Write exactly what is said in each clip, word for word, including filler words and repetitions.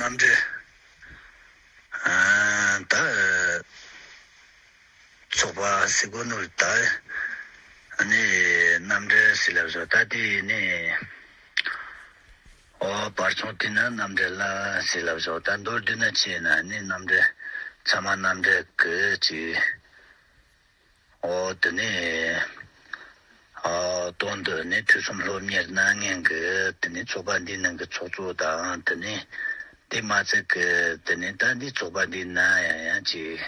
རྣམ་འགྲེལ། ཨ་ད་ཚོགས་པ་ཟེར་གོ་ནོ་ད་ནི་རྣམ་འགྲེལ་ཟེར་ལབ་སོང་། ད་དེ་ནི་ཨོ་བར་ཚོང་དེ་ན་རྣམ་འགྲེལ་ལ་ཟེར་ལབ་སོང་། ད་མདོར་བསྡུས་ན་ཆེ་ན་ནི་རྣམ་འགྲེལ་ཚད་མ་རྣམ་འགྲེལ་གི་ཅིག་ཨོ་དེ་ནས་ཨ་དོན་དུ་ནི་ཐོས་བསམ་སློབ་གཉེར་གནང་མཁན་གྱི་དེ་ནས་ཚོགས་པ་འདིའི་ནང་གི་ཚོགས་གཙོ་དང་དེ་ནས་དེ་མ་ཚད་ཀྱི་དེ་ནས་ད་འདི་ཚོགས་པ་འདིའི་ནང་ཡང་ཡང་ཅིག་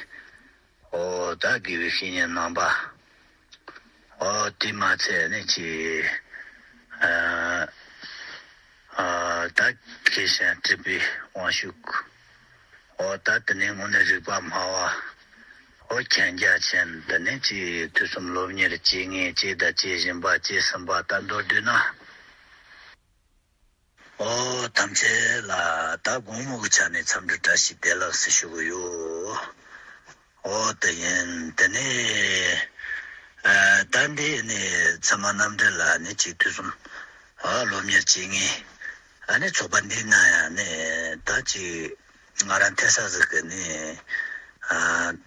ཨོ་ད་དགེ་བའི་བཤེས་གཉེན་རྣམ་པ་ཨོ་དེ་མ་ཚད་ནི་ཅིག་ཨ་ཨ་ད་མཁས་ཤིང་གྲུབ་པའི་དབང་ཕྱུག་ཨོ་ད་དེ་ནས་དངོས་གནས་རིག་པ་སྨྲ་བ། ཨོ་མཁྱེན་རྒྱ་ཆེན། དེ་ནས་ཅིག་ཐོས་བསམ་སློབ་གཉེར་བྱེད་མཁན་བྱེད་དང་བྱེད་བཞིན་པ་བྱེད་ཟིན་པ་ད་མདོར་བསྡུས་ན། ཨོ་ཐམས་ཅད་ལ་ད་དགོང་མོ་གི་ཆ་ནས་འཚམས་འདྲི་བཀྲ་ཤིས་བདེ་ལེགས་ཟེར་ཞུ་གི་ཡོད། ཨོ་དེ་ཡིན། དེ་ནས་ཨ་ད་འདི་ནས་ཚད་མ་རྣམ་འགྲེལ་ལ་ནི་ཅིག་ཐོས་བསམ་ཨ་སློབ་གཉེར་བྱེད་མཁན་ཨ་ནི་ཚོགས་པ་འདི་ན་ཡང་ནི་ད་ཅིག་ང་རང་ཐེ་ས་ཟིག་གི་ནི་ཨ་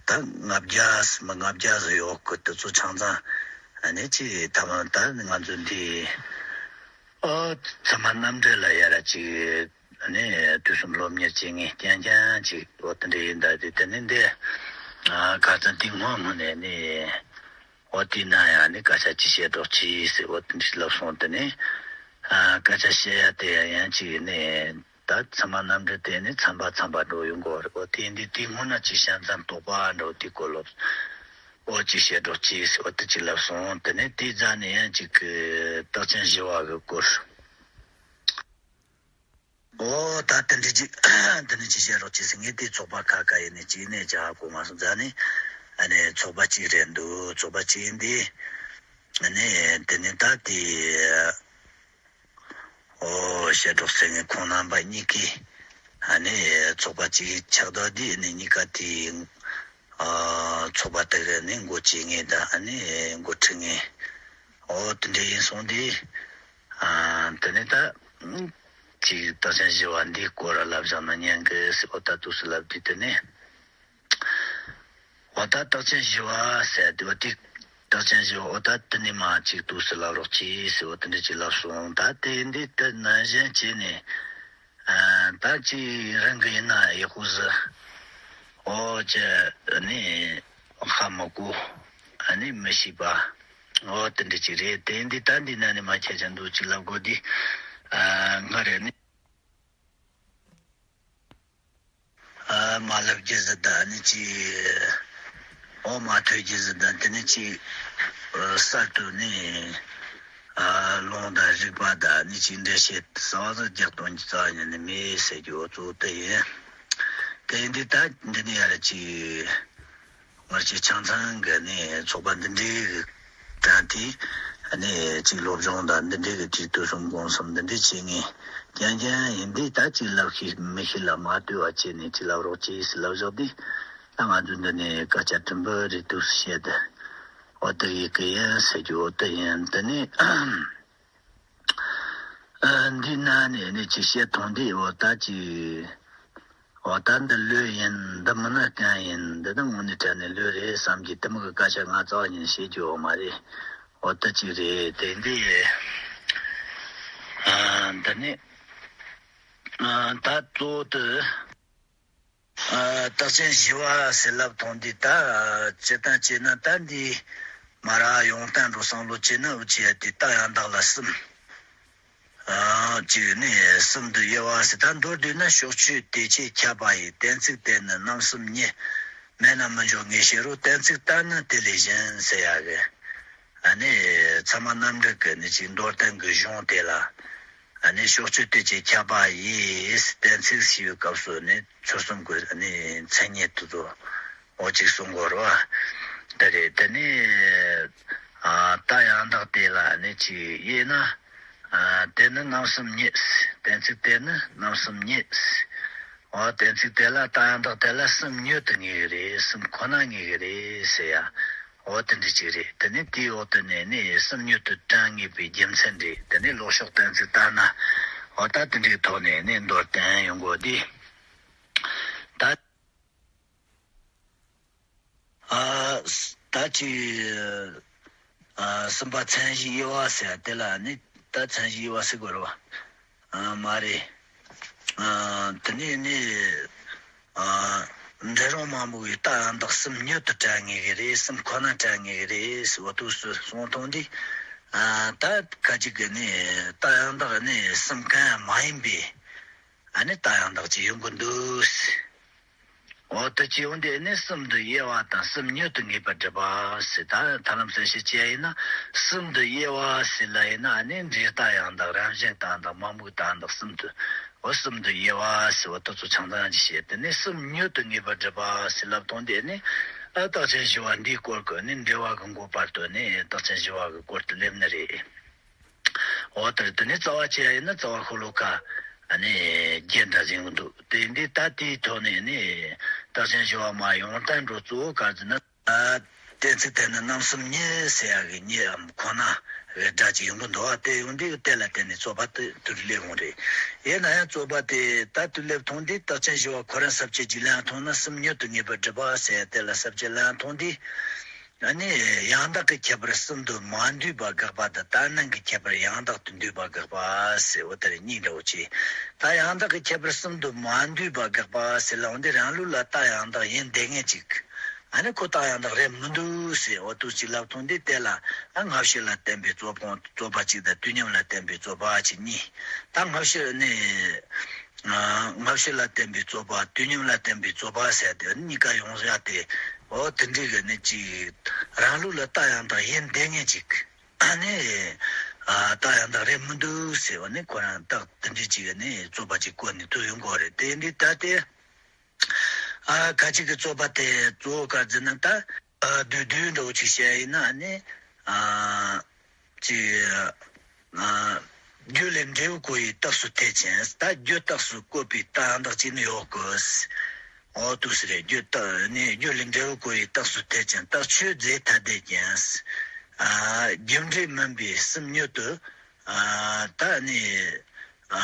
ད་ལྔ་བརྒྱ་མི་ལྔ་བརྒྱ་ཟིག་ཡོད་གི། དེ་ཚོ་ཆ་ཚང་ཨ་ནི་ཅིག་ཐ་མ་ད་ང་ཚོ་འདི་ཨ་ཚད་མ་རྣམ་འགྲེལ་ལ་ཡ་ར་ཅིག་ཨ་ནི་ཐོས་བསམ་སློབ་གཉེར་བྱེད་མཁན་རྐྱང་རྐྱང་ཅིག་འོ་དེ་འདྲ་ཡིན། ད་དེ་དེ་ནི་འདི་ཨ་ཁ་ཚ་འདི་སྔོན་སྔོན་ནས་ནི་འོ་དེ་ན་ཡང་ནི་སྐད་ཆ་ཅིག་བཤད་རོགས་གྱིས་ཟེར་འོ་དེ་འདྲ་ལབ་སོང་། དེ་ནི་ཨ་སྐད་ཆ་བཤད་ཡ་དེ་ཡང་ཡང་ཅིག་ནི། ད་ཚད་མ་རྣམ་འགྲེལ་དེ་ནི་ཚན་པ་ཚན་པ་འགྲོ་ཡོང་གི་རེད། འོ་དེ་འདི་དེ་སྔོན་ན་ཅིག་བྱ་མཚམས་དོགས་པ་འགྲོ་དེ་སྐོར་ལ་འོ་ཅིག་བཤད་རོགས་གྱིས་ཟེར་འོ་དེ་ཅིག་ལབ་སོང་། དེ་ནས་དེའི་རྗེས་ནས་ཡང་ཅིག་གི་རྟགས་ཅན་བཞི་པ་གི་སྐོར། འོ་ད་དེ་འདྲ་ཅིག་དེ་ནས་ཅིག་བཤད་རོགས་གྱིས་ཟེར། ངས་དེ་ཚོགས་པ་ཁ་ཁ་ཡིན་ནས་ཅིག་ནས་ཅག་གོ་མ་སོང་། རྗེས་ནས་ཨ་ནི་ཚོགས་པ་གཅིག་རེད་འདུག་ཚོགས་པ་གཅིག་ཡིན་དེ་ཨ་ནི་དེ་ནས་ད་དེ། ཨོ་ཞེ་སྒྲོག་ཟེར་མཁན་ཁོང་རྣམ་པ་གཉིས་ཀས་ཨ་ནི་ཚོགས་པ་གཅིག་ཆགས་སྡང་དེ་ནི་གཉིས་ཀ་དེ་ཨ་ཚོགས་པ་དེ་ག་ནི་འགོ་བྱེད་མཁན་དང་ཨ་ནི་འགོ་ཁྲིད་མཁན་ཨོ་དེ་འདྲ་ཡིན་སོང་དེ་ཨ་དེ་ནི་ད་ཅིག་རྟགས་ཅན་བཞི་པ་འདིའི་སྐོར་ལབ་བཞག་ན་ཉན་གི་ཟེར་ཨོ་ད་དུས་སུ་ལབ་དུས་དེ་ནི། འོ་ད་རྟགས་ཅན་བཞི་པ་ཟེར་དེ་འོ་དེ་རྟགས་ཅན་བཞི་པ་འོ་ད་དེ་ནི་མ་གཅིག་ཏུ་ཟེར་ལབ་རོགས་གྱིས་ཟེར་འོ་དེ་འདྲ་ཅིག་ལབ་སོང་། ད་དེ་འདི་དེ་ནང་བཞིན་བྱས་ནས་ཨ་ད་ཅིག་རང་གི་ཡིན་ན་ཡག་པོ་ཟིག་འོ་ཅི་ནི་ཧ་མ་གོ་ཨ་ནི་མི་ཤེས་པ་འོ་དེ་འདྲ་ཅིག་རེད། དེ་འདི་ད་འདི་ན་ནི་མ་ཁྱད་ཅན་འདུག་ཅིག་ལབ་དགོས་དེ་ཨ་སྔར་ནི། ཨ་མ་ལབ་རྒྱུ་ཟིག་དང་ནི་ཅི། འོ་མ་ཐོས་རྒྱུ་ཟིག་དང་དེ་ནི་ཅི། ཨ་གསར་དུ་ནི། ཨ་ལུང་དང་རིགས་པ་དང་ནི་ཅི་འགྲེལ་བཤད་གསར་བ་ཟིག་རྒྱག་གཏོང་རྒྱུ་རྩ་བ་ཉིད་ནས་མེད་ཟེར་རྒྱུ་འོ་གཙོ་བོ་དེ་ཡིན། དེ་འདི་ད་འདི་ནི་ཡ་ར་ཅི། ང་ཚོའི་ཆང་ཚང་གི་ནི་ཚོགས་པ་འདི་འདྲའི་གི་དྲན་ཏེ་ནི་ཅིག་སློབ་སྦྱོང་དང་འདི་འདྲའི་གི་དུས་དུས་གསུམ་གུང་གསུམ་འདི་འདྲའི་བྱེད་ངེས་རྐྱང་རྐྱང་ཡིན་དུས་ད་ཅིག་ལབ་ཤེས་མི་ཤེས་ལ་མ་ལྟོས་པ་བྱས་ནས་ཅིག་ལབ་རོགས་གྱིས་ལབ་བཞག་དུས་ད་ང་ཚོ་འདི་ནི་སྐད་ཆ་དྲན་པ་རེད་འདུག་བཤད་དེ་འོ་དེ་ཡི་གི་ཡིན་ཟེར་རྒྱུ་འོ་དེ་ཡིན། དེ་ནི། ཨ་འདི་ན་ནས་ནི་ཅིག་བཤད་ཐོང་དེ་འོ་ད་ཅིག་འོ་ད་འདི་ལོས་ཡིན། འདི་མིན་ན་རྐྱང་ཡིན། འདི་ད་དངོས་གནས་དྲན་ནས་ལོས་རེད་བསམ་གྱི་དེ་མོ་གི་སྐད་ཆ་ང་རྩ་བ་ཉིད་ནས་བཤད་རྒྱུ་ཡོད་མ་རེད། འོ་ད་ཅིག་རེད། དེ་འདི་ཨ་འདི་ནི་ཨ་ད་གཙོ་བོ་དེ། ཨ་རྟགས་ཅན་བཞི་པ་ཟེར་ལབ་ཐོང་འདི་ད་སྤྱིར་བཏང་བྱས་ན་ད་འདི་མ་ར་ཡོང་སྟངས་འགྲོ་བསམ་བློ་བྱས་ན་འུ་ཅི་ཡ་དེ་རྟགས་ཡང་དག་ལ་གསུམ། ཨ་གཅིག་ནི་གསུམ་དུ་དབྱེ་བ་ཟེར། ད་མདོར་བསྡུས་ན་ཕྱོགས་ཆོས་དེ་ཆོས་ཁྱབ་པ་ཡི་གཏན་ཚིགས་དེ་ནི་རྣམ་གསུམ་ཉིད་མེད་ན་མི་འཇོག་ངེས་ཤེས་རུ་གཏན་ཚིགས་ལྟར་ན་དེ་ལས་གཞན་ཟེར་ཡ་གི། ཨ་ནི་ཚད་མ་རྣམ་འགྲེལ་གི་ནི་ཅིག་མདོར་བསྟན་གི་གཞུང་དེ་ལ་ཨ་ནི་ཕྱོགས་ཆོས་དེ་ཆོས་ཁྱབ་པ་ཡི་གཏན་ཚིགས་ཞེས་པའི་སྐབས་སུ་ནི་ཚུལ་གསུམ་གི་ནི་མཚན་ཉིད་དེ་ཚོ་འོ་ཅིག་གསུང་དགོས་རེད་བ། དེ་རེད། དེ་ནི་ཨ་རྟགས་ཡང་དག་དེ་ལ་ནི་ཅིག་དབྱེ་ན་ཨ་དེ་ནི་རྣམ་གསུམ་ཉིད། གཏན་ཚིགས་དེ་ནི་རྣམ་གསུམ་ཉིད། འོ་གཏན་ཚིགས་དེ་ལ་རྟགས་ཡང་དག་དེ་ལ་གསུམ་ཉིད་དུ་ངེས་ཀྱི་རེད། གསུམ་ཁོ་ན་ངེས་ཀྱི་རེད་ཟེར་ཡ། འོ་དེ་འདྲ་ཅིག་རེད། དེ་ནི་དེའི་འོག་ཏུ་ནས་ནི་གསུམ་ཉིད་དུ་དྲན་ངེས་པའི་རྒྱུ་མཚན་རེད། དེ་ནི་ལོག་ཕྱོགས་གཏན་ཚིགས་ལྟར་ན་འོ་ད་དེ་འདྲའི་ཐོག་ནས་ནི་མདོར་བསྟན་ཡོང་དགོས་དེ། ཨ་ད་ཅི་ཨ་གསུམ་པ་མཚན་གཞི་དབྱེ་བ་ཟེར་ཡ་དེ་ལ་ནི་ད་མཚན་གཞི་དབྱེ་བ་ཟེར་དགོས་རེད་བ། ཨ་མ་རེད། ཨ་དེ་ནས་ནི་ཨ་འབྲི་རུང་མ་མོ་བའི་རྟ་ཡང་དག་གསུམ་མྱུར་དུ་བྲལ་ངེས་ཀྱི་རེད། གསུམ་ཁོ་ན་བྲལ་ངེས་ཀྱི་རེད་ཟེར་བ་དུས་སུ་གསུངས་དོན་འདི། ཨ་ད་ཁ་ཅིག་གི་ནི་རྟ་ཡང་དག་ནི་གསུམ་གང་ཡང་མ་ཡིན་པའི་ཨ་ནི་རྟ་ཡང་དག་ཅིག་ཡོང་གི་འདུག་འོ་དེ་ཅི་ཡོང་དེ་ནི་གསུམ་དུ་དབྱེ་བ་དང་གསུམ་མྱུར་དུ་ངེས་པར་སྒྲུབ་པ་ཟེར། ད་ཐར་ལམ་གསལ་བྱེད་ཅི་ཡིན་ན་གསུམ་དུ་དབྱེ་བ་ཟེར་ལ་ཡིན་ན་ཨ་ནི་འབྲས་རྟ་ཡང་དག་རང་བཞིན་རྟ་ཡང་དག་མ་རྨོས་རྟ་ཡང་དག་གསུམ་དུ། འོ་གསུམ་དུ་དབྱེ་བ་ཟེར་བ་དེ་ཚོ་ཆང་ཚང་ཅིག་བཤད་དེ་ནི་གསུམ་མྱུར་དུ་ངེས་པར་སྒྲུབ་པ་ཟེར་ལབ་དོན་དེ་ནི་ཨ་རྟགས་ཅན་བཞི་བ་འདིའི་སྐོར་གྱི་ནི་འགྲེལ་བ་གི་འགོ་པར་དུ་ནི་རྟགས་ཅན་བཞི་བ་གི་སྐོར་དུ་སླེབས་ནི་རེད། འོ་དེར་དེ་ནི་རྩ་བ་ཆེ་ཡ་ཡིན་ན་རྩ་བ་ཤོ་ལོ་ཀ་ནི་རྒྱན་འདྲ་ཟིན་གི་འདུག་དེ་འདི་ད་དེའི་ཐོག་ནས་ནི་རྟགས་ཅན་བཞི་བ་མ་ཡོང་ལྟར་འགྲོ་གཙོ་བོ་ག་རེ་ཟེར་ན། ཨ་གཏན་ཚིགས་དེ་ནི་རྣམ་གསུམ་ཉིད་ཟེར་ཡག་གི་ཉིད་འམ་ཁོ་ན་གི་སྒྲ་ཅིག་ཡོང་གི་འདུག་བ། དེ་ཡོང་དུས་དེ་ལ་བརྟེན་ནས་རྩོད་པ་དེ་དུར་སླེབས་འོང་རེད། ཡིན་ན་ཡང་རྩོད་པ་དེ་ད་དུར་སླེབས་ཐོང་དུས་རྟགས་ཅན་བཞི་བ་ཁོ་རང་ས་བཅད་ཅིག་ལེན་ཐོང་ན་གསུམ་མྱུར་དུ་ངེས་པར་སྒྲུབ་པ་ཟེར་ཡ་དེ་ལ་ས་བཅད་ལེན་ཐོང་དུས། ཨ་ནི་ཡང་དག་གི་ཁྱད་པར་གསུམ་དུ་མ་འདུས་པ་དགག་པ་དང་ལྟར་སྣང་གི་ཁྱད་པར་ཡང་དག་ཏུ་འདུས་པ་དགག་པ་ཟེར་བ་དེར་གཉིས་འདྲ་བོ་ཅིག་ད་ཡང་དག་གི་ཁྱད་པར་གསུམ་དུ་མ་འདུས་པ་དགག་པ་ཟེར་ལ་འོན་ཏེ་རང་ལུགས་ལ་རྟགས་ཡང་དག་ཡིན་བསྡད་མཁན་ཅིག་ཨ་ནི་ཁོ་རྟགས་ཡང་དག་རེད་མི་འདུག་ཟེར་འོ་དུ་ཅིག་ལབ་ཐོང་དུས་དེ་ལ་ཨ་སྔ་ཕྱི་ལ་བརྟེན་པའི་རྩོད་སྤོང་རྩོད་པ་གཅིག་དང་དུས་མཉམ་ལ་བརྟེན་པའི་རྩོད་པ་གཅིག་གཉིས། ད་སྔ་ཕྱི་ནི་ཨ་སྔ་ཕྱི་ལ་བརྟེན་པའི་རྩོད་པ་དུས་མཉམ་ལ་བརྟེན་པའི་རྩོད་པ་ཟེར་ཏེ་གཉིས་ཀ་ཡོང་ཡ་དེ་འོ་དེ་འདྲའི་གི་ནི་ཅིག་རང་ལུགས་ལ་རྟགས་ཡང་དག་ཡིན་བསྡད་མཁན་ཅིག་ཨ་ནི་ཨ་རྟགས་ཡང་དག་རེད་མི་འདུག་ཟེར་བ་ནི་ཁོ་རང་རྟགས་དེ་འདྲའི་ཅིག་གི་ནི་རྩོད་པ་ཅིག་བཀོད་ནས་ཐུག་ཡོང་གི་རེད། དེ་འདི་ད་དེ། ཨ་ཁ་ཅིག་གི་རྩོད་པ་དེ་གཙོ་བོ་ག་རེ་ཟེར་ན་ད་ཨ་བསྡུས་བསྡུས་འདྲ་བོ་ཅིག་བཤད་ཡིན་ན་ཨ་ནི་ཨ་ཅི་ཨ་རྒྱུ་ལས་འབྲས་བུ་གོ་བའི་རྟགས་སུ་འཐད་ཅིང་ད་རྒྱུ་རྟགས་སུ་བཀོད་པའི་རྟགས་ཡང་དག་ཅིག་ནི་ཡོད་དགོས། འོ་དུ་ཟེར་རེད། རྒྱུ་རྟགས་ནི་རྒྱུ་ལས་འབྲས་བུ་གོ་བའི་རྟགས་སུ་འཐད་ཅིང་རྟགས་ཆོས་རྫས་ཐ་དད་ཀྱང་ཨ་རྒྱུ་འབྲས་མིན་པའི་གསུམ་མྱུར་དུ། ཨ་ད་ནི་ཨ་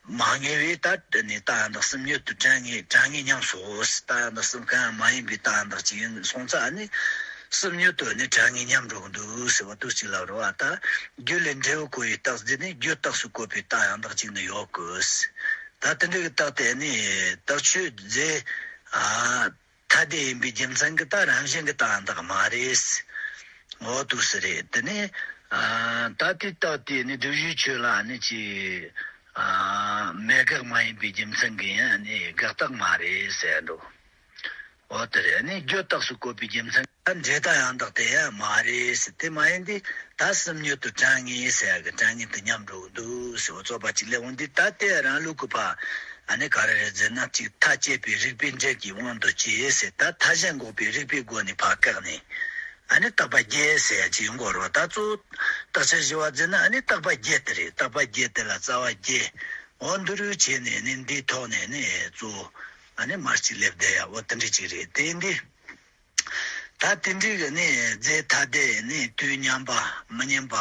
མ་ངེས་པའི་ད་ནི་རྟགས་ཡང་དག་གསུམ་མྱུར་དུ་བྲལ་ངེས་བྲལ་ངེས་སྙམ་སོ། རྟགས་ཡང་དག་གསུམ་གང་ཡང་མ་ཡིན་པའི་རྟགས་ཡང་དག་ཅིག་ཡིན་སོང་ཙང་ནི་གསུམ་མྱུར་དུ་ནི་བྲལ་ངེས་སྙམ་འགྲོ་གི་འདུག་ཟེར་བ་དུ་གཅིག་ལབ་རོ། ཨ་ད་རྒྱུ་ལས་འབྲས་བུ་གོ་བའི་རྟགས་འདི་ནི་རྒྱུ་རྟགས་སུ་བཀོད་པའི་རྟགས་ཡང་དག་ཅིག་ནི་ཡོད་དགོས། ད་དེ་འདྲའི་རྟགས་དེ་ནི་རྟགས་ཆོས་རྫས་ཨ། ཐ་དད་ཡིན་པའི་རྒྱུ་མཚན་གྱིས་ད་རང་བཞིན་གྱིས་རྟགས་ཡང་དག་མ་རེད། འོ་དུ་ཟེར་རེད། དེ་ནས་ཨ་ད་དེ་རྟགས་དེ་ནི་སྒྲུབ་བྱའི་ཆོས་ལ་ནི་ཅི་ཨ་མེད་དགག་མ་ཡིན་པའི་རྒྱུ་མཚན་གྱིས་ཡང་ནི་དགག་རྟགས་མ་རེད་ཟེར་འགྲོ། འོ་དེ་རེད། ནི་རྒྱུ་རྟགས་སུ་བཀོད་པའི་རྒྱུ་མཚན་གྱིས་ད་འབྲས་རྟགས་ཡང་དག་དེ་ཡང་མ་རེད་ཟེར། དེ་མ་ཡིན་ཏེ་ད་གསུམ་མྱུར་དུ་བྲལ་ངེས་ཟེར་ཡ་གི་བྲལ་ངེས་དེ་ཉམས་འགྲོ་གི་འདུག་ཟེར་བ་རྩོད་པ་གཅིག་སླེབས་འོང་དུས་ད་དེ་རང་ལུགས་ཀྱི་ཕ་ཨ་ནི་ག་རེ་རེད་ཟེར་ན་གཅིག་ཐ་དད་པའི་རིགས་པའི་འབྲས་ཀྱི་དབང་དུ་བྱས་ཟེར། ད་ཐ་གཞན་འགོག་པའི་རིགས་པའི་སྒོ་ནས་ཕར་བཀག་ནས་ཨ་ནི་རྟག་པ་བརྒྱད་ཟེར་ཡ་ཅིག་ཡོང་གི་རེད། ད་གཙོ་བོ་རྟགས་ཆོས་བཞི་བ་ཟེར་ན་ཨ་ནི་རྟག་པ་བརྒྱད་དེ་རེད། རྟག་པ་བརྒྱད་དེ་ལ་རྩ་བ་བརྒྱད། འོ་འདི་རུ་བྱས་ནས་ནི་འདིའི་ཐོག་ནས་ནི་གཙོ་བོ་ཨ་ནི་མར་ཅིག་སླེབས་བསྡད་ཡ་འོ་དེ་འདྲ་ཅིག་རེད། དེ་འདི། ད་དེ་འདྲའི་གི་ནི་རྫས་ཐ་དད་ནི་དུས་མཉམ་པ་མི་མཉམ་པ།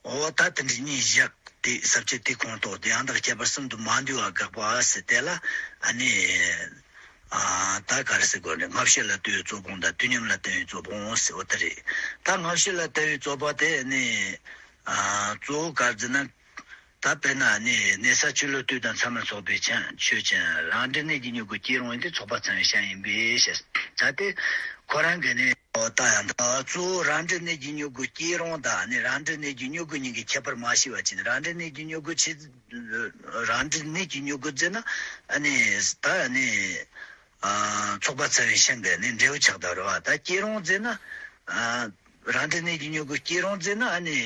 འོ་ད་དེ་འདྲའི་གཉིས་བཞག་སྟེ་ས་བཅད་དེ་ཁོངས་གཏོགས་དེ་ཡང་དག་ཁྱད་པར་གསུམ་དུ་མ་འདུས་པ་དགག་པ་ཟེར་དེ་ལ་ཨ་ནི་ཨ་ད་ག་རེ་ཟེར་དགོས་རེད། སྔ་ཕྱི་ལ་ལྟོས་པའི་རྩོད་སྤོང་དང་དུས་མཉམ་ལ་ལྟོས་པའི་རྩོད་སྤོང་ཟེར་བ་དེ་རེད། ད་སྔ་ཕྱི་ལ་ལྟོས་པའི་རྩོད་པ་དེ་ནི་ཨ་གཙོ་བོ་ག་རེ་ཟེར་ན། ད་དཔེར་ན་ནི་གནས་ས་ཆོས་ལུགས་དུས་དང་མཚམས་ལ་སོགས་པའི་ཆོས་ཅན། རང་འབྲས་གནས་ཀྱི་མྱུ་གུ་སྐྱེ་རུང་ཡིན་ཏེ་ཚོགས་པ་ཚང་བའི་ཞེན་ཡིན་པས་ཞེས། ད་དེ་ཁོ་རང་གི་ནི་ད་ཡང་ད་གཙོ་བོ་རང་འབྲས་གནས་ཀྱི་མྱུ་གུ་སྐྱེ་རུང་དང་ནི་རང་འབྲས་གནས་ཀྱི་མྱུ་གུ་གཉིས་ཀྱི་ཁྱད་པར་མ་ཤེས་པ་ཅིག་ནི་རང་འབྲས་གནས་ཀྱི་མྱུ་གུ་ཆེ། རང་འབྲས་གནས་ཀྱི་མྱུ་གུ་ཟེར་ན་ཨ་ནི་ད་ནི་ཚོགས་པ་ཚང་བའི་ཞེན་གི་ནི་འབྲས་བུ་ཆགས་ད་རེད་བ། ད་སྐྱེ་རུང་ཟེར་ན། རང་འབྲས་གནས་ཀྱི་མྱུ་གུ་སྐྱེ་རུང་ཟེར་ན་ཨ་ནི་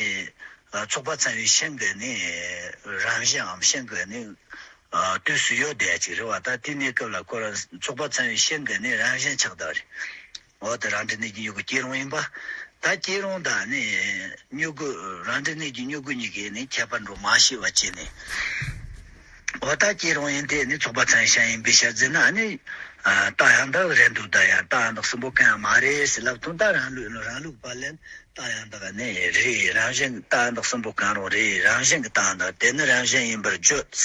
ཚོགས་པ་ཚང་བའི་ཞེན་གི་ནི་རང་བཞིན་འམ་ཞེན་གི་ནི་དུས་སུ་ཡོད་བསྡད་ཅིག་རེད་བ། ད་དེ་གནས་སྐབས་ལ་ཁོ་རང་ཚོགས་པ་ཚང་བའི་ཞེན་གི་ནི་རང་བཞིན་ཆགས་བསྡད་རེད། འོ་དེ་རང་འབྲས་གནས་ཀྱི་མྱུ་གུ་སྐྱེ་རུང་ཡིན་པ། ད་སྐྱེ་རུང་དང་ནི་མྱུ་གུ་རང་འབྲས་གནས་ཀྱི་མྱུ་གུ་གཉིས་ཀྱི་ནི་ཁྱད་པར་འགྲོ་མ་ཤེས་པ་བྱས་ནས། འོ་ད་སྐྱེ་རུང་ཡིན་ཏེ་ནི་ཚོགས་པ་ཚང་བའི་ཞེན་ཡིན་པས་ཤར་ཟེར་ན་ནི། རྟགས་ཡང་དག་རེད་འདུག་ད་ཡང་རྟགས་ཡང་དག་གསུམ་པོ་གང་ཡང་མ་རེད་ཟེར་ལབ་དུས་ད་རང་ལུགས་རང་ལུགས་པ་ལན་རྟགས་ཡང་དག་ནི་རེད། རང་བཞིན་རྟགས་ཡང་དག་གསུམ་པོ་གང་རུང་རེད། རང་བཞིན་གྱི་རྟགས་ཡང་དག་དེ་ནི་རང་བཞིན་ཡིན་པར་བརྗོད།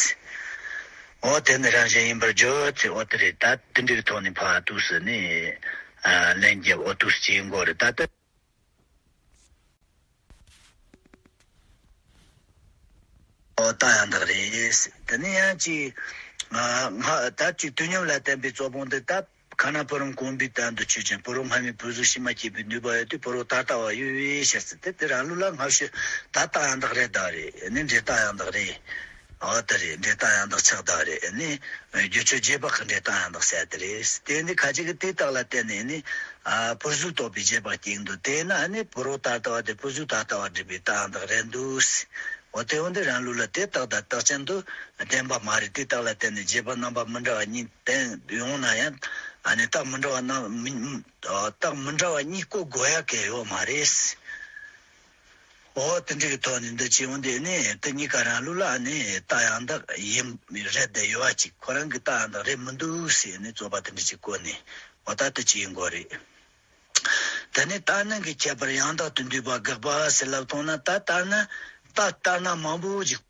འོ་དེ་ནི་རང་བཞིན་ཡིན་པར་བརྗོད་ཚེ་འོ་དེ་རེད། ད་དེ་འདྲའི་ཐོག་ནས་ཕར་དུས་སུ་ནི་ ལན་རྒྱབ། འོ་དུས་སྐྱེ་འགོ་རེད། ད་ལྟ་ཨོ་ད་ཡང་དག་རེད། དེ་ནས་ཡང་ཅིག་ང་ད་ཅིག་དུས་མཉམ་ལ་བརྟེན་པའི་རྩོད་སྤོང་འདི་ད་ཁ་ན་བུ་རམ་གོམས་པའི་དོན་དུ་ཆོས་ཅན། ཕོ་རོག་སྔ་མའི་བུ་གཟུགས་ཕྱི་མ་སྐྱེས་པའི་ནུས་པ་ཡོད་དུས་ཕོ་རོག་ད་ལྟ་བ་ཡོད་པའི་ཕྱིར་ཟེར་ཏེ། དེ་རང་ལུགས་ལ་སྔ་ཕྱི་ད་ལྟ་ཡང་དག་རེད། ད་རེད་ནི་འབྲས་རྟགས་ཡང་དག་རེད། འོ་དེ་རེད། འབྲས་རྟགས་ཡང་དག་ཆགས་རྟགས་རེད། ནི་བརྗོད་ཆོས་རྗེས་དཔག་གི་འབྲས་རྟགས་ཡང་དག་ཟེར་དེ་རེད། དེ་འདི་ཁ་ཅིག་གིས་དེའི་རྟགས་ལ་བརྟེན་ནས་ནི་ཨ་བུ་གཟུགས་རྟོགས་པའི་རྗེས་དཔག་སྐྱེ་འདུག་དེས་ན་ནི་ཕོ་རོག་ད་ལྟ་བ་དེ་བུ་གཟུགས་ད་ལྟ་བ་སྒྲུབ་པའི་རྟགས་ཡང་དག་རེད་འདུག་འོ་དེ་འོ་འདི་རང་ལུགས་ལ་དེ་རྟགས་དང་རྟགས་ཅན་དུ་བདེན་པ་མ་རེད། དེའི་རྟགས་ལ་བརྟེན་ནས་རྗེས་དཔག་རྣམ་པ་མི་འདྲ་བ་གཉིས་བསྟན་ཡོང་ན་ཡང་ཨ་ནི་རྟགས་མི་འདྲ་བ་རྣམ་མི་རྟགས་མི་འདྲ་བ་གཉིས་བཀོད་དགོས་ཡ་གལ་ཡོད་མ་རེད། འོ་དེ་འདྲའི་ཐོག་ནས་འདི་ཅི་འོང་དེ་ནི་དེ་གཉིས་ཀ་རང་ལུགས་ལ་ནི་རྟགས་ཡང་དག་ཡིན་རེད་དེ་ཡོད་པ་ཅིག་ཁོ་རང་གི་རྟགས་ཡང་དག་རེད་མི་འདུག་ཟེར་ནས་རྩོད་པ་དེ་འདྲ་ཅིག་བཀོད་ནས་འོ་ད་དེ་ཅི་ཡིན་དགོས་རེད། དེ་ནས་རྟགས་སྣང་གི་ཁྱད་པར་ཡང་དག་ཏུ་འདུས་པ་དགག་པ་ཟེར་ལབ་ཐོང་ན་ད་ལྟ་ན་རྟགས་ལྟར་སྣང་མང་པོ་ཅིག་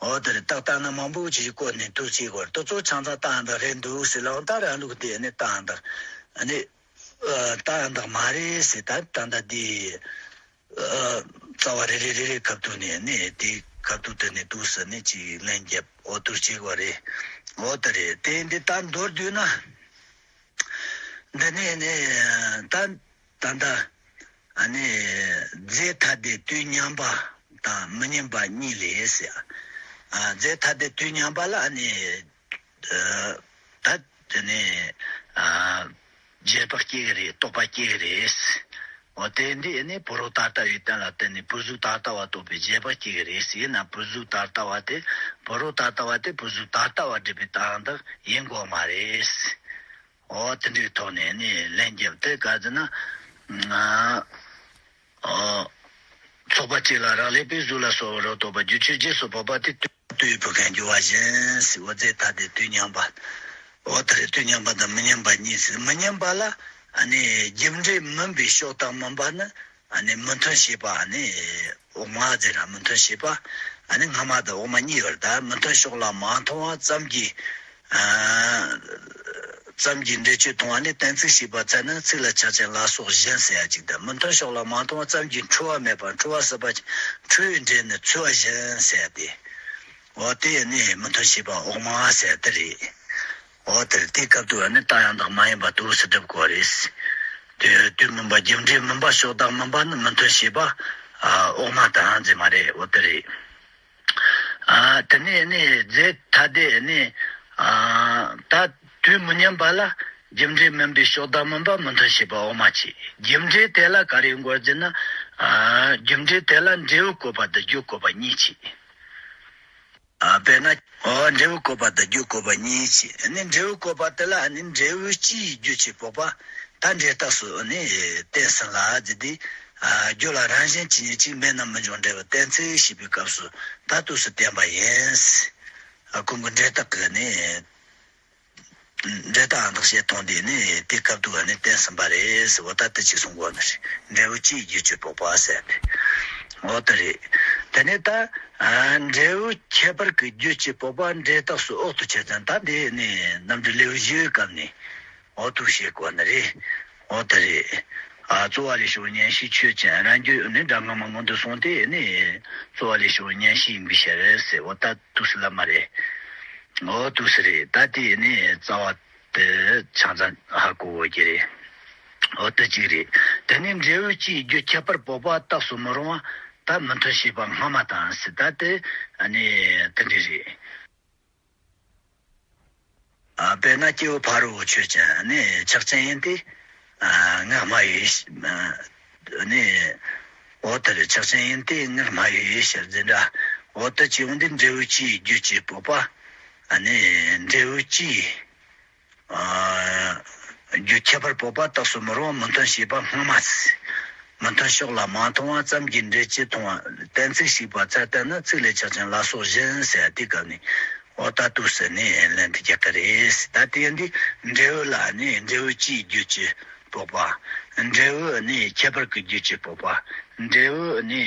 འོ་དེ་རེད། རྟགས་ལྟར་སྣང་མང་པོ་ཅིག་བཀོད་ནས་དུས་ཚིག་གོ་དུས་ཚོད་ཆང་ཚང་རྟགས་ཡང་དག་རེད་འདུག་ཟེར་ལབ་ད་རང་ལུགས་དེ་ནི་རྟགས་ཡང་དག་ནི་རྟགས་ཡང་དག་མ་རེད་ཟེར། ད་ད་ལྟ་འདི་རྩ་བ་རེ་རེ་རེ་རེ་ཁ་ཐུག་ནས་ནི་དེ་ཁ་ཐུག་དེ་ནས་དུས་སུ་ནི་ཅིག་ལན་རྒྱབ། འོ་དུས་ཚིག་གོ་རེད། འོ་དེ་རེད། དེ་འདི་ད་མདོར་བསྡུས་ན། འདི་ནས་ནི་ད་ད་ལྟ་ཨ་ནི་རྫས་ཐ་དད་དུས་མཉམ་པ་དང་མི་མཉམ་པ་གཉིས་ལས་ཟེར། ཨ་རྫས་ཐ་དད་དུས་མཉམ་པ་ལ་ཨ་ནི་ཨ་ད་དེ་ནི་ཨ་རྗེས་དཔག་སྐྱེ་གི་རེད། རྟོག་པ་སྐྱེ་གི་རེད། འོ་དེ་འདི་ཨ་ནི་ཕོ་རོག་ད་ལྟ་བའི་དོན་ལ་བརྟེན་ནས་བུ་གཟུགས་ད་ལྟ་བ་རྟོགས་པའི་རྗེས་དཔག་སྐྱེ་གི་རེད་ཟེར་ན་བུ་གཟུགས་ད་ལྟ་བ་དེ་ཕོ་རོག་ད་ལྟ་བ་དེ་བུ་གཟུགས་ད་ལྟ་བ་སྒྲུབ་པའི་རྟགས་ཡང་དག་ཡིན་དགོས་མ་རེད། འོ་དེ་འདྲའི་ཐོག་ནས་ནི་ལན་རྒྱབ་སྟེ་ག་ཟེར་ན། ཨ་ཨོ། ཚོགས་པ་གཅིག་ལ་རག་ལས་པའི་གཟུགས་ལ་སོགས་རབ་རྟོག་པ་རྒྱུ་ཆོས་རྗེས་སུ་དཔོག་པ་དེ་ལྟོས་ཡོད་པའི་གང་འགྱུར་བ་བཞིན་ཟེར། འོ་རྫས་ཐ་དད་དུས་མཉམ་པ། འོ་ད་རེས་དུས་མཉམ་པ་དང་མི་མཉམ་པ་གཉིས་ཟེར། མི་མཉམ་པ་ལ་ཨ་ནི་རྒྱུ་འབྲས་མིན་པའི་ཕྱོགས་དང་མིན་པ་ནི་ཨ་ནི་མི་མཐུན་བྱེད་པ་ཨ་ནི་འོག་མ་ཟེར་ར། མི་མཐུན་བྱེད་པ་ཨ་ནི་སྔ་མ་དང་འོག་མ་གཉིས་ཡོད་རེད། ད་མི་མཐུན་ཕྱོགས་ལ་མ་མཐོང་བ་ཙམ་གྱིས། ཙམ་གྱིས་འབྲས་ཆོས་མཐོང་བ་ནི་གཏན་ཚིགས་ཞེས་པ་ཚད་ན་ཚིག་ལ་ཆགས་ཅན་ལ་སོགས་བཞིན་ཟེར་ཡ་གཅིག་དང་། མི་མཐུན་ཕྱོགས་ལ་མ་མཐོང་བ་ཙམ་གྱིས་འཁྲུལ་བ་མེད་པར་འཁྲུལ་བ་ཟད་པ་ཅན་འཁྲུལ་བའི་འབྲས་ནི་ཚོལ་བ་བཞིན་ཟེར་ཡ་དེ། འོ་དེ་ནི་མི་མཐུན་བྱེད་པ་འོག་མ་ཟེར་དེ་རེད། འོ་དེར་དེའི་སྐབས་དུ་བ་ནི་རྟགས་ཡང་དག་མ་ཡིན་པ་དུས་སུ་སྒྲུབ་དགོས་རེད། དེ་དུས་མིན་པ་རྒྱུ་འབྲས་མིན་པ་ཕྱོགས་བདག་མིན་པ་ནི་མི་མཐུན་བྱེད་པ་འོག་མ་དང་ཟེར་མ་རེད། འོ་དེ་རེད། ཨ་དེ་ནས་ནི་རྫས་ཐ་དད་ནི་ཨ་ད་དུས་མི་མཉམ་པ་ལ་རྒྱུ་འབྲས་མིན་པའི་ཕྱོགས་བདག་མིན་པ་མི་མཐུན་བྱེད་པ་འོག་མ་བྱས། རྒྱུ་འབྲས་དེ་ལ་ག་རེ་ཡོང་དགོས་ཟེར་ན། ཨ་རྒྱུ་འབྲས་དེ་ལ་འབྲས་བུ་བཀོད་པ་དང་རྒྱུ་བཀོད་པ་གཉིས་བྱས། ཨ་དཔེར་ན་འོ་འབྲས་བུ་བཀོད་པ་དང་རྒྱུ་བཀོད་པ་གཉིས་བྱས། ནི་འབྲས་བུ་བཀོད་པ་དེ་ལ་ནི་འབྲས་བུ་སྤྱིའི་རྒྱུ་ཆོས་དཔོག་པ་ད་འབྲས་རྟགས་སུ་ནི་བསྟན་ཟིན་ལ་ཟེར་ཏེ། ཨ་རྒྱུ་ལ་རང་བཞིན་གྱིས་ཉིད་ཅིག་མེད་ན་མི་འབྱུང་འབྲས་བུ་གཏན་ཚིགས་ཞེས་པའི་སྐབས་སུ་ད་དུས་སུ་བསྟན་པ་ཡིན། ཨ་ཁོང་གི་འབྲས་རྟགས་ཀྱི་ནི། འབྲས་རྟགས་ཡང་དག་བཤད་སྟངས་དེ་ནི་དེ་སྐབས་དུ་བ་ནི་བསྟན་ཟིན་པ་རེད་ཟེར་བ་ད་ལྟ་ཅིག་གསུང་གོ་ནི་རེད། འབྲས་བུ་སྤྱིའི་རྒྱུ་ཆོས་དཔོག་པ་ཟེར་ཏེ། འོ་དེ་རེད། དེ་ནས་ད་ཨ་འབྲས་བུ་ཁྱད་པར་གྱི་རྒྱུ་ཆོས་དཔོག་པ་འབྲས་རྟགས་སུ་འོག་ཏུ་ཆོས་ཅན། ད་འདི་ནི་རྣམ་འགྲེལ་ལེའུ་བཞིའི་སྐབས་ནས་འོག་ཏུ་བཤད་གོ་ནི་རེད། འོ་དེ་རེད། ཨ་རྩོལ་བ་ལས་བྱུང་བའི་མཉན་བྱའི་ཆོས་ཅན། རང་རྒྱུད་ནི་སྒྲ་སྔ་མ་སྔོན་དུ་སོང་སྟེ་ནི་རྩོལ་བ་ལས་བྱུང་བའི་མཉན་བྱ་ཡིན་པའི་ཕྱིར་ཟེར་བ་ད་དུས་སུ་ལབ་མ་རེད། འོ་དུས་སུ་རེད། ད་དེ་ནི་རྩ་བ་དེ་ཆང་ཚ་ཧ་གོ་དགོས་ཀྱི་རེད། འོ་དེ་གཅིག་རེད། དེ་ནས་འབྲས་བུ་སྤྱིའི་རྒྱུ་ཁྱད་པར་དཔོག་པ་རྟགས་སུ་མི་རུང་བ་ད་མི་མཐུན་བྱེད་པ་སྔ་མ་དང་ཟེར། ད་དེ་ནི་དེ་འདྲ་རེད། ཨ་དཔེར་ན་སྐྱེས་བུ་ཕ་རོལ་པོ་ཆོས་ཅན་ནི་ཆགས་ཅན་ཡིན་ཏེ། ཨ་ངག་སྨྲ་བའི་ནི་འོ་དེར་ཆགས་ཅན་ཡིན་ཏེ་ངག་སྨྲ་བའི་ཕྱིར་འཛིན་འདྲ། འོ་དེ་ཅི་ཡོང་དུས་འབྲས་བུ་སྤྱིའི་རྒྱུ་ཆོས་དཔོག་པ། ཨ་ནི་འབྲས་བུ་སྤྱིའི་ཨ་རྒྱུ་ཁྱད་པར་དཔོག་པ་རྟགས་སུ་མི་རུང་བ་མི་མཐུན་བྱེད་པ་སྔ་མ་ཟེར། མི་མཐུན་ཕྱོགས་ལ་མ་མཐོང་བ་ཙམ་གྱིས་འབྲས་ཆོས་མཐོང་བ་གཏན་ཚིགས་ཞེས་པ་ཚད་ལྟར་ན་ཚིག་ལས་ཆགས་ཅན་ལ་སོགས་བཞིན་ཟེར་ཡ་དེའི་སྐབས་ནས། འོ་ད་དུས་སུ་ནི་ལན་དུ་རྒྱག་གི་རེད། ད་དེ་ཡིན་དུས་འབྲས་བུ་ལ་ནི་འབྲས་བུ་སྤྱིའི་རྒྱུ་ཆོས་དཔོག་པ། འབྲས་བུ་ནི་ཁྱད་པར་གྱི་རྒྱུ་ཆོས་དཔོག་པ། འབྲས་བུ་ནི་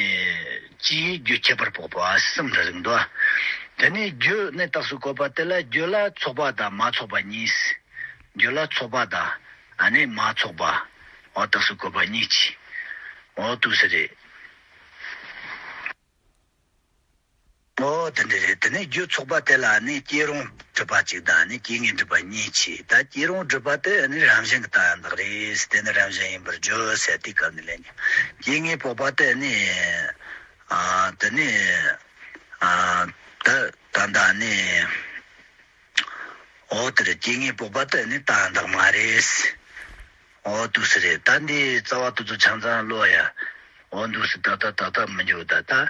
སྤྱིའི་རྒྱུ་ཁྱད་པར་དཔོག་པ་གསུམ་རེ་རེ་འདུག་དེ་ནས་རྒྱུ་ནི་རྟགས་སུ་བཀོད་པ་དེ་ལ་རྒྱུ་ལ་ཚོགས་པ་དང་མ་ཚོགས་པ་གཉིས། རྒྱུ་ལ་ཚོགས་པ་དང་ ཨ་ནི་མ་ཚོགས་པ། འོ་རྟགས་སུ་བཀོད་པ་གཉིས་ཀྱིས། འོ་དུས་སུ་རེད། འོ་དེ་འདྲ་རེད། དེ་ནས་རྒྱུ་ཚོགས་པ་དེ་ལ་ནི་སྐྱེ་རུང་སྒྲུབ་པ་གཅིག་དང་ནི་སྐྱེ་ངེས་སྒྲུབ་པ་གཉིས་མཆིས། ད་སྐྱེ་རུང་སྒྲུབ་པ་དེ་ནི་རང་བཞིན་གྱི་རྟགས་ཡང་དག་རེད། དེ་ནི་རང་བཞིན་ཡིན་པར་བརྗོད་ཟེར་དེའི་སྐབས་ནས་ལན་རྒྱག་སྐྱེ་ངེས་དཔོག་པ་དེ་ནི། ཨ། དེ་ནི། ཨ། ད་ད་ད་ནི། འོ་དེར་སྐྱེ་ངེས་དཔོག་པ་དེ་ནི་རྟགས་ཡང་དག་མ་རེད། འོ་དུས་སུ་རེད། ད་འདི་རྩ་བ་དེ་ཚོ་ཆང་ཚང་ལོ་ཡ། འོ་དུས་སུ་ད་ད་ད་ད་མི་འཇོག་ད་ད།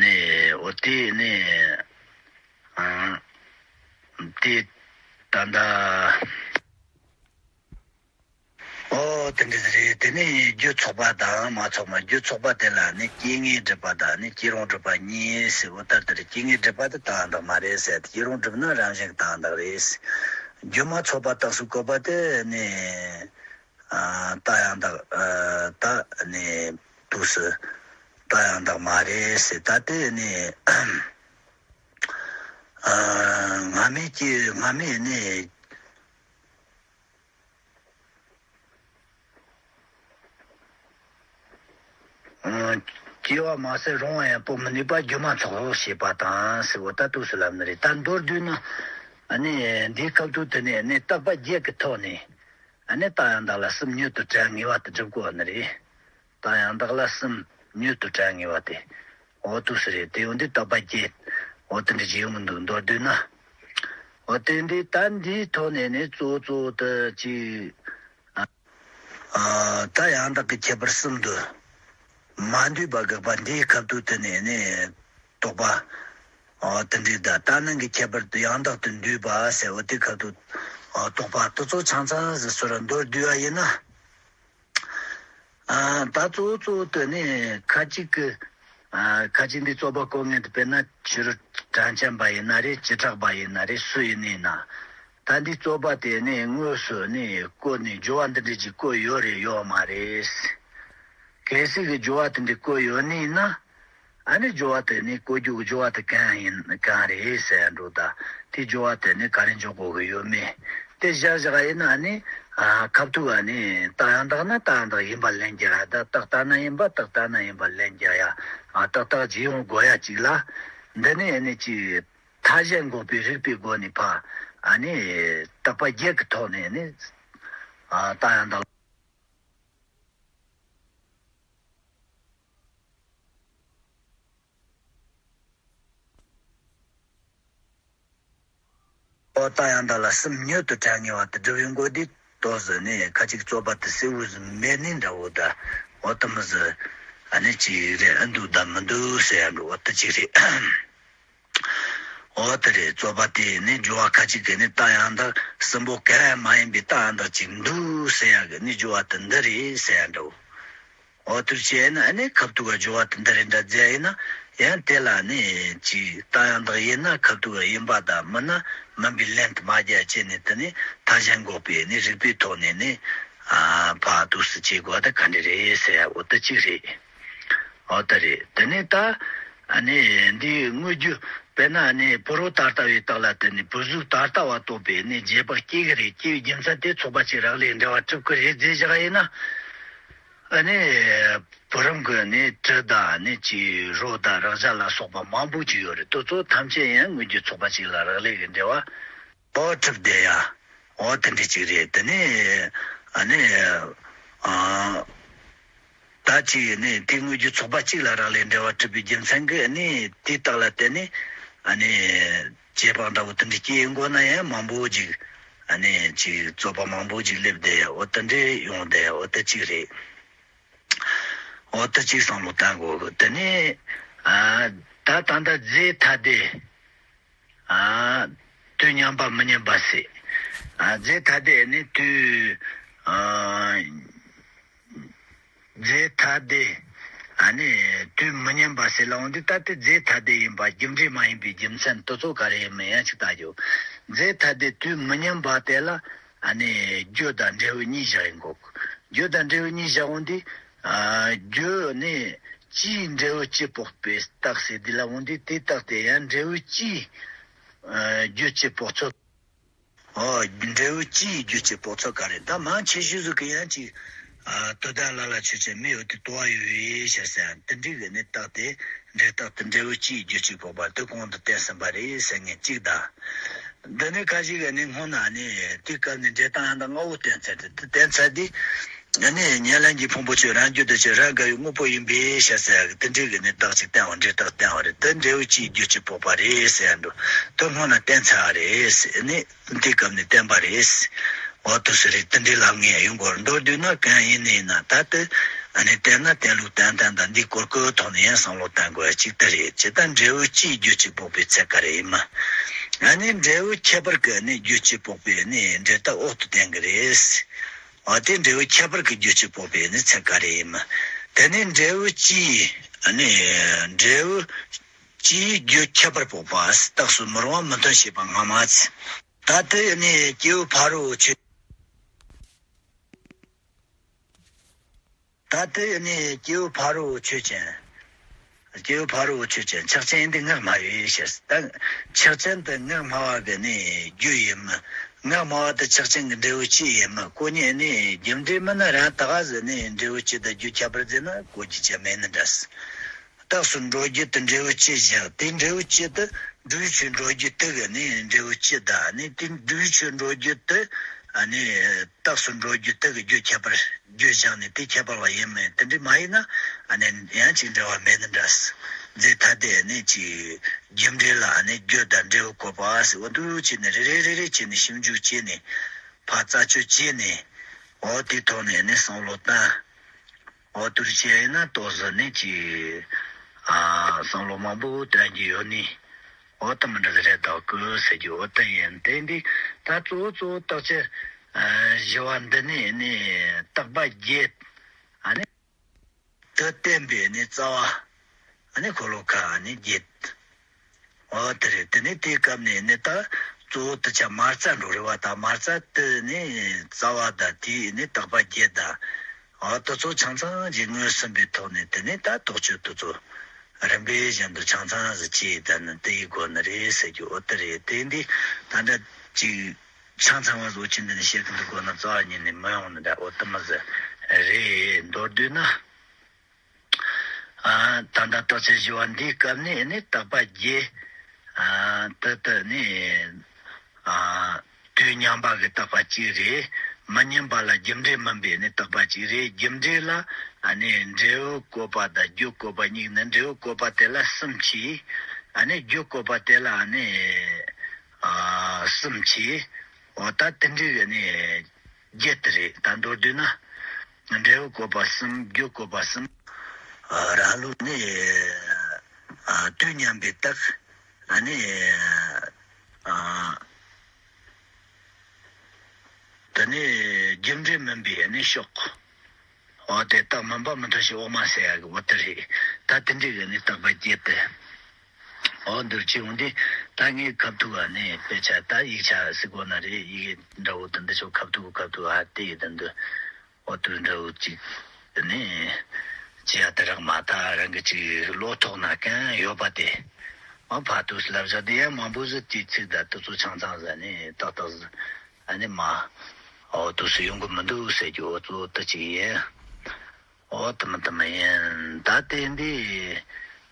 ནི་འོ་དེ་ནི། ཨང་། དེ་ད་ད། འོ་དེ་འདྲ་རེད། དེ་ནི་རྒྱུ་ཚོགས་པ་དང་མ་ཚོགས་པ། རྒྱུ་ཚོགས་པ་དེ་ལ་ནི་སྐྱེ་ངེས་སྒྲུབ་པ་དང་ནི་སྐྱེ་རུང་སྒྲུབ་པ་གཉིས་ཟེར། འོ་ད་ལྟར་སྐྱེ་ངེས་སྒྲུབ་པ་དེ་རྟགས་ཡང་དག་མ་རེད་ཟེར། སྐྱེ་རུང་སྒྲུབ་ན་རང་བཞིན་གྱི་རྟགས་ཡང་དག་རེད། རྒྱུ་མ་ཚོགས་པ་རྟགས་སུ་བཀོད་པ་དེ་ནི། ཨ། རྟགས་ཡང་དག་ཨ། ད་ནི་དུས་སུ་རྟགས་ཡང་དག་མ་རེད་ཟེར། ད་དེ་ནི། ཨ། སྔ་མའི་སྐྱེ། སྔ་མའི་ནི། ཨ། སྐྱེ་བ་མ་ཟད་རུང་བ་ཡང་དཔོག་མི་ནུས་པ་སྒྱུ་མ་ཚོགས་ཞེས་པ་དང་ཟེར་བ་ད་དུས་སུ་ལབ་ནི་རེད། ད་མདོར་བསྡུས་ན། ཨ་ནི་འདིའི་སྐབས་དུས་དེ་ནས་ནི་བརྟག་པ་བརྒྱད་ཀྱི་ཐོག་ནས། ཨ་ནི་རྟགས་ཡང་དག་ལ་གསུམ་མྱུར་དུ་བྲལ་ངེས་པ་དེ་སྒྲུབ་དགོས་ནི་རེད། རྟགས་ཡང་དག་ལ་གསུམ་མྱུར་དུ་བྲལ་ངེས་པ་དེ། འོ་དུས་སུ་རེད། དེ་ཡོང་དུས་བརྟག་པ་བརྒྱད། འོ་དེ་འདྲ་ཅིག་ཡོང་གི་འདུག་མདོར་བསྡུས་ན། འོ་དེ་འདི་ད་འདིའི་ཐོག་ནས་ནི་གཙོ་བོ་གཙོ་བོ་དུ་ཅིག་ཨ། ད་ཡང་དག་གི་ཁྱད་པར་གསུམ་དུ་མ་འདུས་པ་དགག་པ་འདིའི་ཁ་ཐུག་དེ་ནས་ནི་དོགས་པ། ཨ། དེ་འདྲའི་ད་ལྟ་སྣང་གི་ཁྱད་པར་དུ་ཡང་དག་ཏུ་འདུས་པ་ཟེར། འོ་དེ་ཁ་ཐུག་ཨ། དོགས་པ་དེ་ཚོ་ཆང་ཚང་ཟེར་སོར་མདོར་བསྡུས་པ་ཡིན་ན། ཨ། ད་གཙོ་བོ་གཙོ་བོ་དེ་ནི་ཁ་ཅིག་གི་ཨ། ཁ་ཅིག་འདི་རྩོད་པ་གོ་ངན་དུ་དཔེར་ན་ཕྱི་རོལ་གྲངས་ཅན་པ་ཡིན་ན་རེད། བྱེ་བྲག་པ་ཡིན་ན་རེད། སུ་ཡིན་ནི་ཡིན་ན། ད་འདི་རྩོད་པ་དེ་ནི་དངོས་སུ་ནི་བཀོད་ནས་སྦྱོར་བ་འདི་འདྲ་ཅིག་བཀོད་ཡོད་རེད་ཡོད་མ་རེད། གལ་སྲིད་ཀྱི་སྦྱོར་བ་དེ་འདྲ་བཀོད་ཡོད་ནི་ཡིན་ན། ཨ་ནི་སྦྱོར་བ་དེ་ནི་བཀོད་རྒྱུ་གི་སྦྱོར་བ་དེ་གང་ཡིན་གང་རེད་ཟེར་ཡ་འགྲོ། ད་དེ་སྦྱོར་བ་དེ་ནི་ག་རེ་འཇོག་དགོས་ཀྱི་ཡོད་མེད་དེ་བཞག་བཞག་ཡིན་ན་ནི། ཨ། ཁ་ཐུག་ག་ནི་རྟགས་ཡང་དག་ན་རྟགས་ཡང་དག་ཡིན་པ་ལན་རྒྱག་ཡ། ད་རྟགས་ལྟར་ན་ཡིན་པ་རྟགས་ལྟར་ན་ཡིན་པ་ལན་རྒྱག་ཡ། ཨ། ཏག་ཏག་ཅིག་ཡོང་དགོས་ཡ་ཅིག་ལ། འདི་ནི་ཨ་ནི་ཅིག་མཐའ་གཞན་འགོག་པའི་རིགས་པའི་སྒོ་ནས་ཕ། ཨ་ནི་བརྟག་པ་བརྒྱད་ཀྱི་ཐོག་ནས་ནི། ཨ། རྟགས་ཡང་དག་ཨོ། རྟགས་ཡང་དག་ལ་གསུམ་མྱུར་དུ་བྲལ་ངེས་པ་དེ་སྒྲུབ་པའི་མགོ་འདི་ཏོག་ཙམ་ནི་ཁ་ཅིག་རྩོད་པ་དེ་གསལ་བོ་ཟིག་མེད་ནི་འདྲ་བོ་ད། འོ་དེ་མོ་ཟིག་ཨ་ནི་ཅིག་རེད། ཨ། འདུག་དང་མི་འདུག་ཟེར་ཡ་འགྲོ། འོ་དེ་ཅིག་རེད། འོ་དེ་རེད། རྩོད་པ་དེ་ནི་སྦྱོར་བ་ཁ་ཅིག་གིས་ནི་རྟགས་ཡང་དག་གསུམ་པོ་གང་ཡང་མ་ཡིན་པའི་རྟགས་ཡང་དག་ཅིག་འདུག་ཟེར་ཡ་གི་ནི་སྦྱོར་བ་དེ་འདི་རེད་ཟེར་ཡ་འདྲ་བོ། འོ་དེར་བྱས་ན་ཨ་ནི་ཁ་ཐུག་ག་སྦྱོར་བ་དེ་འདི་རེད་འདྲ་མཛད་ཡིན་ན། ཡང་དེ་ལ་ནི་ཅིག་རྟགས་ཡང་དག་ཡིན་ན་ཁ་ཐུག་ག་ཡིན་པ་དང་མིན་ན་མིན་པའི་ལན་དུ་མ་རྒྱག་བྱས་ནས། དེ་ནི་མཐའ་གཞན་འགོག་པའི་ནི་རིགས་པའི་ཐོག་ནས་ནི། ཨ། ཕར་འདུག་སེ་བྱེད་དགོས་པ་དེ་ག་འདྲ་རེད་ཟེར་ཡ། འོ་དེ་གཅིག་རེད། འོ་དེ་རེད། དེ་ནས་ད་ཨ་ནི་འདིའི་དངོས་རྒྱུ་དཔེར་ན་ནི་ཕོ་རོག་ད་ལྟ་བའི་རྟགས་ལ་བརྟེན་ནས་བུ་གཟུགས་ད་ལྟ་བ་རྟོགས་པའི་ནི་རྗེས་དཔག་སྐྱེ་གི་རེད། སྐྱེ་བའི་རྒྱུ་མཚན་དེ་ཚོགས་པ་གཅིག་རག་ལས་འབྲེལ་བ་གྲུབ་ཀྱི་རེད་ཟེར་བཞག་ཡིན་ན། ཨ་ནི་བུ་རམ་གྱི་ནི་དྲི་དང་ནི་ཅིག་རོ་དང་རེག་བྱ་ལ་སོགས་པ་མང་པོ་ཅིག་ཡོད་རེད། དེ་ཚོ་ཐམས་ཅད་ཡང་དངོས་རྒྱུ་ཚོགས་པ་གཅིག་ལ་རག་ལས་ཀྱི་འབྲེལ་བ། འོ་གྲུབ་བསྡད་ཡ། འོ་དེ་འདྲ་ཅིག་རེད། དེ་ནས་ཨ་ནི། ཨ། ད་ཅིག་ནི་དེ་དངོས་རྒྱུ་ཚོགས་པ་གཅིག་ལ་རག་ལས་འབྲེལ་བ་གྲུབ་པའི་རྒྱུ་མཚན་གྱིས་ནི་དེའི་རྟགས་ལ་བརྟེན་ནས་ཨ་ནི་རྗེས་དཔག་འདྲ་བོ་དེ་འདྲ་སྐྱེ་དགོས་ན་ཡང་མང་པོ་ཅིག་ཨ་ནི་ཅིག་རྩོད་པ་མང་པོ་ཅིག་སླེབས་བསྡད་ཡ། འོ་དེ་འདྲ་ཡོང་བསྡད་ཡ། འོ་དེ་གཅིག་རེད། འོ་དེ་གཅིག་བསམ་བློ་བཏང་དགོས་གི། དེ་ནས་ཨ། ད་ད་ལྟ་རྫས་ཐ་དད། ཨ། དུས་མཉམ་པ་མི་མཉམ་པ་ཟེར། ཨ། རྫས་ཐ་དད་ནི་དུས། ཨ། རྫས་ཐ་དད། ཨ་ནི་དུས་མི་མཉམ་པ་ཟེར་ལབ་འོང་དུས་ད་ལྟའི་རྫས་ཐ་དད་ཡིན་པ་རྒྱུ་འབྲས་མ་ཡིན་པའི་རྒྱུ་མཚན་དེ་ཚོ་ག་རེ་ཡིན་མིན་ཡང་ཅིག་ལྟ་རྒྱུ། རྫས་ཐ་དད་དུས་མི་མཉམ་པ་དེ་ལ་ཨ་ནི་རྒྱུ་དང་འབྲས་བུ་གཉིས་བཞག་ཡིན་གོ། རྒྱུ་དང་འབྲས་བུ་གཉིས་བཞག་འོང་དུས། ཨ། རྒྱུ་ནི་སྤྱིའི་འབྲས་བུ་སྤྱི་དཔོག་པའི་རྟགས་ཟེར་དུས་ལ་འོང་དུས་དེའི་རྟགས་དེ་ཡང་འབྲས་བུ་སྤྱིའི། ཨ། རྒྱུ་སྤྱི་དཔོག་ཚུལ། ཨོ། འབྲས་བུ་སྤྱིའི་རྒྱུ་གཅིག་པོ་ཚོ་ག་རེ། ད་མང་ཆེ་ཤོས་ཟིག་གི་ཡང་ཅིག་ཨ། དོ་དམ་ལ་ལ་ཆོས་ཅན། མི་ཡོད་དེ་དོ་བ་ཡོད་ཡོད་ཤར་ཟེར་ཡང་དེ་འདྲའི་གི་ནི་རྟགས་དེ། འབྲས་རྟགས་དེ་འབྲས་བུ་སྤྱིའི་རྒྱུ་གཅིག་པོ་པ་དེ་གོང་དུ་བསྟན་ཟིན་པ་རེད་ཟེར་མཁན་གཅིག་དང་། འདི་ནི་ཁ་ཅིག་གི་ནི་སྔོན་ན་ནི་དེའི་སྐབས་ནས་འབྲས་རྟགས་ཡང་དག་ལྔ་བོ་བསྟན་ཚར་ཏེ། དེ་བསྟན་ཚར་དུས། ཨ་ནི་ཉེར་ལེན་གྱི་ཕུང་པོ་ཆོས་རང་རྒྱུད་དུ་ཆོས་རང་དགའ་བའི་དངོས་པོ་ཡིན་པས་ཤར་ཟེར་ཡག་གི་དེ་འདྲའི་གི་ནི་རྟགས་ཅིག་བསྟན་བ། འབྲས་རྟགས་བསྟན་བ་རེད། དེ་འབྲས་བུ་སྤྱིའི་རྒྱུ་གཅིག་པོ་པ་རེད་ཟེར་ཡ་འགྲོ། དེ་སྔོན་ན་བསྟན་ཚར་བ་རེད་ཟེར་ནི། དེའི་སྐབས་ནས་བསྟན་པ་རེད། འོ་དེ་སུ་རེད། དེ་འདྲའི་ལབ་ངེས་ཡོང་གོ། མདོར་བསྡུས་ན་གང་ཡིན་ནི་ཡིན་ན། ད་དེ་ཨ་ནི་བསྟན་ན་བསྟན་ལུགས་བསྟན་སྟངས་དང་འདིའི་སྐོར་གོ་ཐོག་ནས་ཡང་བསམ་བློ་བཏང་དགོས་ཡ་གཅིག་དེ་རེད། ཇི་ལྟར་འབྲས་བུ་སྤྱིའི་རྒྱུ་གཅིག་པོ་པའི་ཚད་ག་རེ་ཡིན་མ། ཨ་ནི་འབྲས་བུ་ཁྱད་པར་གྱི་ནི་རྒྱུ་གཅིག་པོ་པའི་ནི་འབྲས་རྟགས་འོག་ཏུ་བསྟན་གི་རེད། འོ་དེ་འབྲས་བུ་ཁྱད་པར་གྱི་རྒྱུ་གཅིག་པོ་པའི་ནི་ཚད་ག་རེ་ཡིན་མ། དེ་ནི་འབྲས་བུ་སྤྱིའི་ནི་འབྲས་བུ་སྤྱིའི་རྒྱུ་ཁྱད་པར་དཔོག་པ། རྟགས་སུ་མི་རུང་བ་མི་མཐུན་བྱེད་པ་སྔ་མ་ཚེ། ད་དེ་ནི་སྐྱེས་བུ་ཕ་རོལ་པོ་ཆོས། ད་དེ་ནི་སྐྱེས་བུ་ཕ་རོལ་པོ་ཆོས་ཅན། སྐྱེས་བུ་ཕ་རོལ་པོ་ཆོས་ཅན། ཆགས་ཅན་འདི་ངག་སྨྲ་བས་ཤེས། ད་ཆགས་ཅན་དེ་ངག་སྨྲ་བ་གི་ནི་རྒྱུ་ཡིན་མོད། ངག་སྨྲ་བ་དེ་ཆགས་ཅན་གྱི་འབྲས་བུ་སྤྱི་ཡིན་མོད། ཁོ་གཉིས་ནི་རྒྱུ་འབྲས་མིན་ན་རང་དག་ཟེར་ནས་འབྲས་བུ་སྤྱི་དང་རྒྱུ་ཁྱད་པར་འཛིན་ན་གོ་རྒྱུ་ཅན་མེད་ནི་འདྲ། རྟགས་སུ་འགྲོ་རྒྱུ་དེ་འབྲས་བུ་སྤྱི་བཞག་དེ་འབྲས་བུ་སྤྱི་དེ་སྒྲུབ་ཆོས་འགྲོ་རྒྱུ་དེ་གི་ནི་འབྲས་བུ་སྤྱི་དང་། ནི་དེ་སྒྲུབ་ཆོས་འགྲོ་རྒྱུ་དེ་ནི་རྟགས་སུ་འགྲོ་རྒྱུ་དེ་གི་རྒྱུ་ཁྱད་པར། རྒྱུ་བཞག་ནས་དེ་ཁྱད་པར་བ་ཡིན་མིན་དེ་འདྲ་མ་ཡིན་ན། ཨ་ནི་ཡང་ཅིག་འབྲེལ་བ་མེད་ནི་འདྲ། རྫས་ཐ་དད་ནི་ཅིག་རྒྱུ་འབྲས་ལ་ཨ་ནི་རྒྱུ་དང་འབྲས་བུ་བཀོད་པ་ཟེར་བ་འདུག་བྱས་ནས་རེ་རེ་རེ་རེ་བྱས་ནས་ཞིབ་འཇུག་བྱས་ནས། ཕར་རྩད་གཅོད་བྱས་ནས། འོ་དེའི་ཐོག་ནས་ནི་བསམ་བློ་བཏང་། འོ་དེ་རུ་བྱས་ཡིན་ན་ཏོག་ཙམ་ནི་ཅིག་ཨ། བསམ་བློ་མང་པོ་བཏང་རྒྱུ་ཡོད་ནི། འོ་དེ་མི་འདྲ་རེད་དོ་ཀུ་ཟེར་རྒྱུ་འོ་དེ་ཡིན། དེ་འདི་ད་གཙོ་བོ་གཙོ་བོ་རྟགས་ཆོས་ཨ། བཞི་བ་འདི་ནི་ནི་རྟག་པ་བརྒྱད། ཨ་ནི་དེ་བསྟན་པའི་ནི་རྩ་བ། ཨ་ནི་འཁོར་ལོ་ཁ་ནི་བརྒྱད། འོ་དེ་རེད། དེ་ནི་དེའི་སྐབས་ནས་ནི་ད་གཙོ་བོ་དེ་ཆ་མ་རྩ་འགྲོ་རེད་བ། ད་མ་རྩ་དེ་ནི་རྩ་བ་དང་དེའི་ནི་རྟག་པ་བརྒྱད་དང་། འོ་དེ་ཚོ་ཆ་ཚང་གི་ངོས་ཟིན་པའི་ཐོག་ནས་དེ་ནི་ད་རྟོག་དཔྱོད་དེ་ཚོ་རིམ་པས་བཞིན་དུ་ཆ་ཚང་ཟིག་བྱས། ད་ནི་དེ་ཡི་སྒོ་ནས་རེད་ཟེར་རྒྱུ་འོ་དེ་རེད། དེ་འདི་ད་ལྟ་ཅིག་ཆ་ཚང་བ་བཟོ་ཆེད་འདི་ནི་བཤད་ཀྱི་འདུག་གོ་ན་རྩ་བ་ཉིད་ནས་མི་ཡོང་ནི་འདྲ། འོ་དེ་མོ་ཟིག་རེད། མདོར་བསྡུས་ན། ཨ། ད་ལྟ་རྟགས་ཆོས་བཞི་བ་འདིའི་སྐབས་ནས་ནི་རྟག་པ་བརྒྱད། ཨ། དེ་དེ་ནི་ཨ། དུས་མཉམ་པ་གི་རྟག་པ་གཅིག་རེད། མི་མཉམ་པ་ལ་རྒྱུ་འབྲས་མིན་པའི་ནི་རྟག་པ་གཅིག་རེད། རྒྱུ་འབྲས་ལ་ཨ་ནི་འབྲས་བུ་བཀོད་པ་དང་རྒྱུ་བཀོད་པ་གཉིས་ནི། འབྲས་བུ་བཀོད་པ་དེ་ལ་གསུམ་བྱས། ཨ་ནི་རྒྱུ་བཀོད་པ་དེ་ལ་ཨ་ནི་ཨ། གསུམ་བྱས། འོ་ད་དེ་འདྲའི་གི་ནི་བརྒྱད་དེ་རེད། ད་མདོར་བསྡུས་ན། འབྲས་བུ་བཀོད་པ་གསུམ། རྒྱུ་བཀོད་པ་གསུམ། ཨ། རང་ལུགས་ནི་ཨ། དུས་མཉམ་པའི་རྟགས། ཨ་ནི་ཨ། དེ་ནི་རྒྱུ་འབྲས་མིན་པའི་ནི་ཕྱོགས། འོ་དེ་རྟགས་མིན་པ་མི་མཐུན་ཕྱོགས་དབུ་མ་ཟེར་ཡག་གི་འོ་དེ་རེད། ད་དེ་འདྲའི་གི་ནི་རྟགས་པ་བརྒྱད་དེ། འོ་འདིར་ཅི་ཡོང་དུས་ད་ངའི་ཁ་ཐུག་ག་ནི་དཔེ་ཆ་ད་ཡིག་ཆ་ཟེར་དགོས་ན་རེད། ཡི་གེ་འདྲ་བོ་དེ་འདི་ཚོ་ཁ་ཐུག་གི་ཁ་ཐུག་ཨ་དེ་ཡི་དེ་འདི་འོ་དེ་འདྲ་བོ་ཅིག་ནི་ཅི་ཡ་དེ་རག་མ། ད་རང་གི་ཅིག་བློ་ཐོག་ན་གང་ཡོད་པ་དེ། འོ་ཕར་དུ་ལབ་བཞག་དེ་ཡང་མང་པོ་ཟིག་དེའི་ཚིག་ད་དེ་ཚོ་ཆང་ཚང་ཟ་ནི་ཏག་ཏག་ཟིག་ཨ་ནི་མ། འོ་དུ་སུ་ཡོང་གི་མི་འདུག་ཟེར་རྒྱུ་འོ་གཙོ་བོ་དེ་ཅིག་ཡིན། འོ་དེ་མ་དེ་མ་ཡིན། ད་དེ་འདི་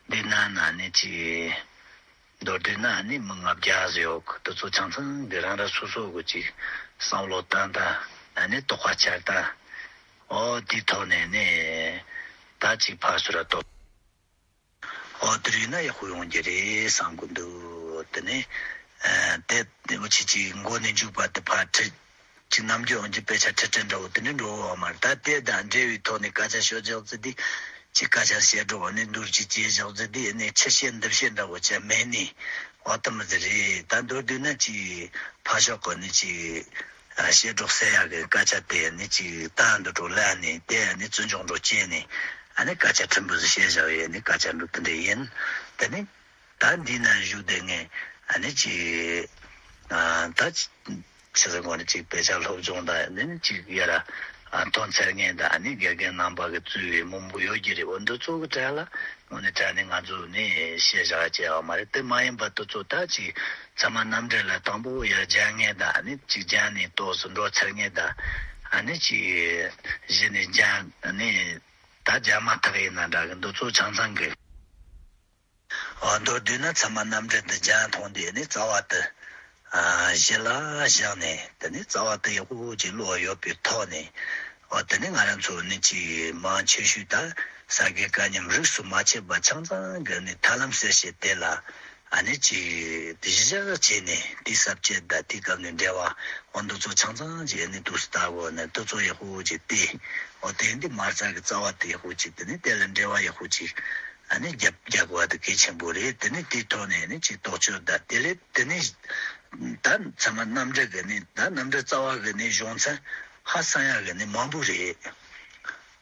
འདི་ན་ན་ནི་ཅི། མདོར་བསྡུས་ན་ནི་མི་ལྔ་བརྒྱ་ཟིག་ཡོད་གི། དེ་ཚོ་ཆང་ཚང་གི་རང་རང་སོ་སོ་གི་ཅིག་བསམ་བློ་བཏང་ད། ཨ་ནི་དོགས་པ་ཆར་ད། འོ་དེའི་ཐོག་ནས་ནི་ད་ཅིག་ཕར་ཚུར་ར་ལྟོས། འོ་དེ་རིགས་ན་ཡག་པོ་ཡོང་རྒྱུ་རེད་བསམ་གི་འདུག་དེ་ནས་ཨ། དེ་འུ་ཆི་ཅིག་མགོ་ནས་མཇུག་བར་དུ་ཕར་ཁྲིད་ཅིག་ནམ་རྒྱུན་འོང་རྒྱུ་དཔེ་ཆ་ཁྲིད་ཁྲིད་འདྲ་བོ་དེ་འདྲ་འགྲོ་བ་མ་རེད། ད་དེ་དང་འབྲེལ་བའི་ཐོག་ནས་སྐད་ཆ་ཤོད་བཞག་ཙི་དེ་ཅིག་སྐད་ཆ་བཤད་འགྲོ་བ་ནི་འདུར་ཅིག་བྱས་བཞག་ཙི་དེ་ནས་ཕྱི་བཤད་འདི་བཤད་འདྲ་བོ་བྱས་མེད་ནི་འོ་དེ་མོ་ཟིག་རེད། ད་མདོར་བསྡུས་ན་ཅིག་ཕར་ཕྱོགས་གི་ནི་ཅིག་ཨ། བཤད་སྒྲོག་ཟེར་ཡག་གི་སྐད་ཆ་དེ་ནི་ཅིག་ད་འདི་འགྲོ་ལ་ནི་དེ་ནི་བརྩི་འཇོག་འགྲོ་བྱས་ནི་ཨ་ནི་སྐད་ཆ་ཕྲན་བུ་ཟིག་བཤད་བཞག་ཡས་ནི་སྐད་ཆ་འགྲོ་དེ་འདྲ་ཡིན། དེ་ནི་ད་འདི་ན་བཞུགས་བསྡད་ངས་ཨ་ནི་ཅིག་ཨ། ད་ཆི་ཟེར་དགོས་ནི་ཅིག་དཔེ་ཆ་སློབ་སྦྱོང་དང་ནི་ཅིག་ཡ་ར་ ཐོན་འཚར་མཁན་དང་ཨ་ནི་དགེ་རྒན་རྣམ་པ་གི་གཙོས་པའི་མང་པོ་ཡོད་ཀྱི་རེད། འོ་འདི་ཚོ་གི་གྲས་ལ་དངོས་གནས་དྲང་གནས་ང་ཚོ་ནས་བཤད་བཞག་བྱས་ཡོད་མ་རེད། དེ་མ་ཡིན་པ་དེ་ཚོ་ད་ཅིག་ཚད་མ་རྣམ་འགྲེལ་ལ་དང་པོ་ཡར་སྦྱང་མཁན་དང་ཨ་ནི་ཅིག་སྦྱངས་ནས་ཏོག་ཙམ་འགྲོ་ཚར་མཁན་དང་ཨ་ནི་ཅིག་གཞི་ནས་སྦྱང་ནས་ད་སྦྱང་མ་ཐག་ཡིན་ན་འདྲ་གི་འདི་ཚོ་ཆ་ཚང་གི། འོ་མདོར་བསྡུས་ན་ཚད་མ་རྣམ་འགྲེལ་འདི་སྦྱངས་ཐོག་འདི་ནི་རྩ་བ་དེ་གཞི་ལ་བཞག་ནས། དེ་ནི་རྩ་བ་དེ་ཡག་པོ་ཅིག་བློ་ཡོད་པའི་ཐོག་ནས། འོ་དེ་ནི་ང་རང་ཚོ་ནི་ཅིག་མང་ཆེ་ཤོས་ད་ས་དགེ་བཀའ་རྙིང་རིས་སུ་མ་ཆད་པ་ཆ་ཚང་གི་ནི་ཐར་ལམ་གསལ་བྱེད་དེ་ལ་ཨ་ནི་ཅིག་གཞི་བཞག་བྱས་ནས་དེའི་ས་བཅད་དང་དེའི་སྐབས་ནས་འགྲེལ་བ། འོ་འདི་ཚོ་ཆ་ཚང་ཅིག་ནི་དུས་སུ་ལྟ་བུ་ནི་དེ་ཚོ་ཡག་པོ་ཅིག་བལྟས། འོ་དེ་འདི་མ་རྩ་གི་རྩ་བ་དེ་ཡག་པོ་ཅིག་དེ་ནི་དེ་ལ་འགྲེལ་བ་ཡག་པོ་ཅིག་ཨ་ནི་རྒྱབ་རྒྱག་པ་དེ་གལ་ཆེན་པོ་རེད། དེ་ནི་དེའི་ཐོག་ནས་ནི་ཅིག་རྟོག་དཔྱོད་དང་དེ་ལས་དེ་ནི་ད་ཚད་མ་རྣམ་འགྲེལ་གི་ནི་ད་རྣམ་འགྲེལ་རྩ་བ་གི་ནི་གཞུང་ཚན་ཧ་སང་ཡག་གི་ནི་མང་པོ་རེད།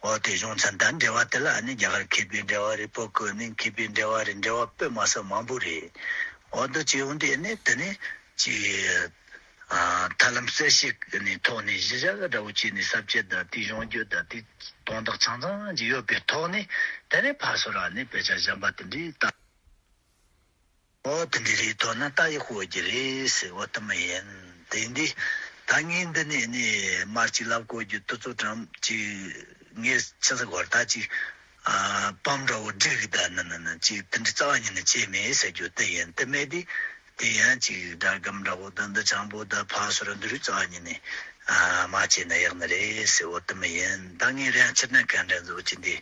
འོ་དེ་གཞུང་ཚན་ད་འགྲེལ་བ་དེ་ལ་ཨ་ནི་རྒྱ་གར་མཁས་པའི་འགྲེལ་བ་རེད། བོད་ཀྱི་ནི་མཁས་པའི་འགྲེལ་བ་རེད། འགྲེལ་བ་དཔེ་མ་སྲིད་མང་པོ་རེད། འོ་འདི་ཅི་ཡོང་དུས་ནི་དེ་ནི་ཅི་ཐར་ལམ་གསལ་བྱེད་ཀྱི་ནི་ཐོག་ནས་གཞི་བཞག་འདྲ་བོ་བྱས་ནས་ས་བཅད་དང་དེའི་གཞུང་རྒྱུད་དང་དེའི་དོན་དག་ཆ་ཚང་ཅིག་ཡོད་པའི་ཐོག་ནས་དེ་ནི་ཕར་ཚུར་ཨ་ནི་དཔེ་ཆ་གཞན་པ་དེ་འདྲའི་ལྟ། འོ་དེ་འདྲའི་རེད། དོན་ན་ལྟ་ཡག་པོ་ཅིག་རེད་ཟེར། འོ་དེ་མོ་ཡིན། དེ་འདི་ད་ངས་འདི་ནས་ནི་མར་ཅིག་ལབ་དགོས་རྒྱུ་དེ་ཚོ་གྲངས་ཅིག་ངས་ཆི་ཟེར་དགོས་རེད། ད་ཅིག་ཨ་པམ་འདྲ་བོ་སྒྲིག་གི་ད་ནི་ནི་ནི་ཅིག་དེ་འདྲ་རྩ་བ་ཉིད་ནས་བྱས་མེད་ཟེར་རྒྱུ་དེ་ཡིན། དེ་མེད་དེ་དེ་ཡང་ཅིག་སྒྲ་སྒམ་འདྲ་བོ་ད་འདི་ཆང་པོ་ད་ཕར་ཚུར་འདི་རིགས་རྩ་བ་ཉིད་ནས་ཨ་མ་བྱས་ན་ཡག་ནི་རེད་ཟེར། འོ་དེ་མོ་ཡིན། ད་ངས་རང་ཕྱིར་ན་ག་འདྲ་འཛུགས་ཀྱི་འདི།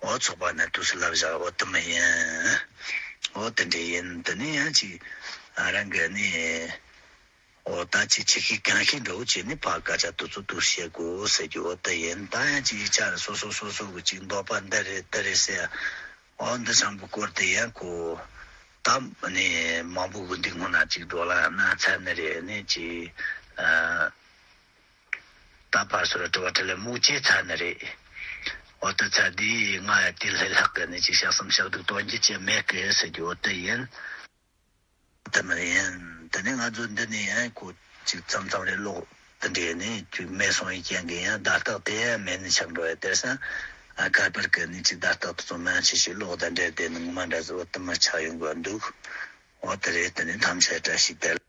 འོ་ཚོགས་པ་ནས་དུས་སུ་ལབ་བཞག་འོ་དེ་མོ་ཡིན། འོ་དེ་འདྲ་ཡིན། དེ་ནས་ཡང་ཅིག་ཨ་རང་གི་ནི་འོ་ད་ཅིག་ཆེ་ཤོས་གང་ཤོས་འདྲ་བོ་བྱས་ནས་ཕར་སྐད་ཆ་དུས་ཚོད་དུས་བཤད་དགོས་ཟེར་རྒྱུ་འོ་དེ་ཡིན། ད་ཡང་ཅིག་ཡིག་ཆ་རེ་སོ་སོ་སོ་སོ་གི་ཅིག་འདོད་པ་འདི་རེད་དེ་རེད་ཟེར། འོ་འདི་ཚང་པོ་སྐོར་དེ་ཡང་གོ། ད་ནི་མང་པོ་གི་འདི་སྔོན་ན་ཅིག་བགྲོ་གླེང་གནང་ཚར་ནི་རེད། ནི་ཅིག་ཨ། ད་ཕར་ཚུར་དྲི་བ་དྲིས་ལན་མང་པོ་བྱས་ཚར་ནི་རེད། འོ་དེ་ཚར་དུས་ང་ཡང་དེ་ལྷག་ལྷག་གི་ནི་ཅིག་ཞག་གསུམ་ཞག་དྲུག་གཏོང་རྒྱུ་ཅིག་མེད་གི་ཟེར་རྒྱུ་འོ་དེ་ཡིན། དེ་མོ་ཡིན། དེ་ནས་ང་ཚོ་འདི་ནས་ཡང་ཁོ་ཅིག་མཚམས་མཚམས་རེ་ཀློག་དེ་འདྲས་ནི་ཅིག་མེད་སོང་བའི་རྐྱེན་གྱིས་ཡང་བརྡ་རྟགས་དེ་ཡང་མེད་ནི་ཆགས་འགྲོ་ཡ། དེར་སང་ཨ་ཁ་པར་གི་ནི་ཅིག་བརྡ་རྟགས་དེ་ཚོ་མང་ཆེ་ཞིག་ཀློག་དང་འབྲེལ་དེ་ནི་ངོ་མ་འདྲ་ཟེར་འོ་དེ་མོ་ཆགས་ཡོང་གི་འདུག་འོ་དེ་རེད། དེ་ནི་ཐམས་ཅད་བཀྲ་ཤིས་བདེ་ལེགས།